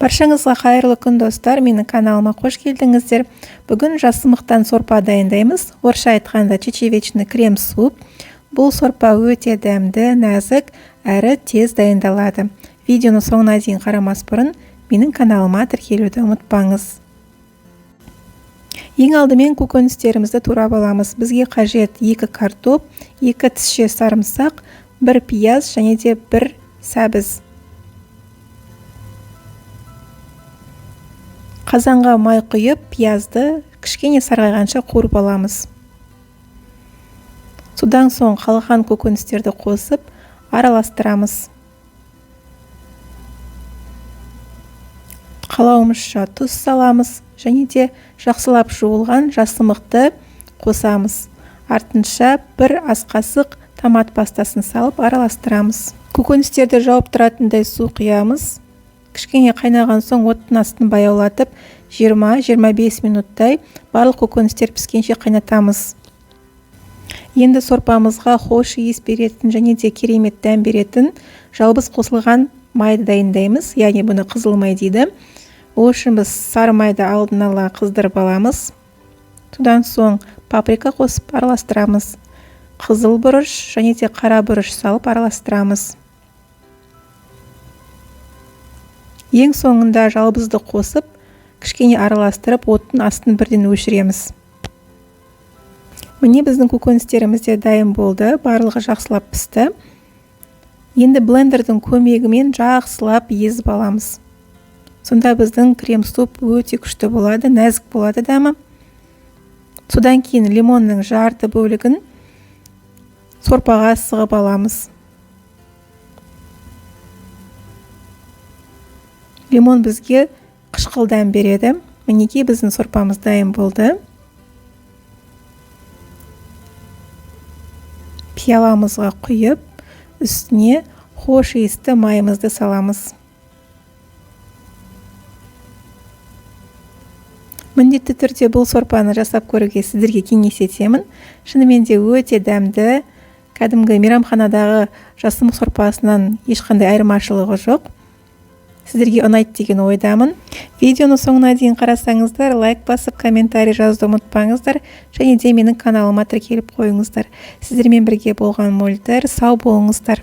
Баршаңызға қайырлы күн, достар! Менің каналыма қош келдіңіздер. Бүгін жасымықтан сорпа дайындаймыз. Орысша айтқанда, чечевичный крем суп. Бұл сорпа өте дәмді, нәзік әрі тез дайындалады. Видеоны соңына дейін қарамас бұрын менің каналыма тіркелуді ұмытпаңыз. Ең алдымен көкөністерімізді турап аламыз. Бізге қажет 2 картоп, 2 тісше сарымсақ, 1 пияз және де 1 сәбіз. Қазанға май құйып, пиязды кішкене сарғайғанша қуырып аламыз. Содан соң қалған көкөністерді қосып, араластырамыз. Қалауымызша тұз саламыз және де жақсылап жуылған жасымықты қосамыз. Артынша 1 ас қасық томат пастасын салып араластырамыз. Көкөністерді жауып тұратындай су құямыз. Кішкене қайнаған соң оттың астын баяулатып, 20-25 минуттай барлық көкөністер піскенше қайнатамыз. Енді сорпамызға хош иіс беретін және де керемет дәм беретін жалбыз қосылған майды дайындаймыз, яғни бұны қызыл май дейді. Ол үшін біз сары майды алдын ала қыздырып аламыз. Содан соң паприка қосып араластырамыз. Қызыл бұрыш және де қара бұрыш салып араластырамыз. Ең соңында жалбызды қосып, кішкене араластырып, оттың астын бірден өшіреміз. Міне, біздің көкөністеріміз де дайын болды, барлығы жақсылап пісті. Енді блендердің көмегімен жақсылап езіп аламыз. Сонда біздің крем-суп өте күшті болады, нәзік болады дәмі. Содан кейін лимонның жарты бөлігін сорпаға сығып аламыз. Лимон бізге қышқыл дәм береді. Мінекей, біздің сорпамыз дайын болды. Пиаламызға құйып, үстіне хош иісті майымызды саламыз. Міндетті түрде бұл сорпаны жасап көруге сіздерге кеңес етемін. Шынымен де өте дәмді, кәдімгі мейрамханадағы жасымық сорпасынан ешқандай айырмашылығы жоқ. Сіздерге ұнайды деген ойдамын. Видеоны соңына дейін қарасаңыздар, лайк басып, комментарий жазуды ұмытпаңыздар және де менің каналыма тіркеліп қойыңыздар. Сіздермен бірге болған Мөлдір, сау болыңыздар.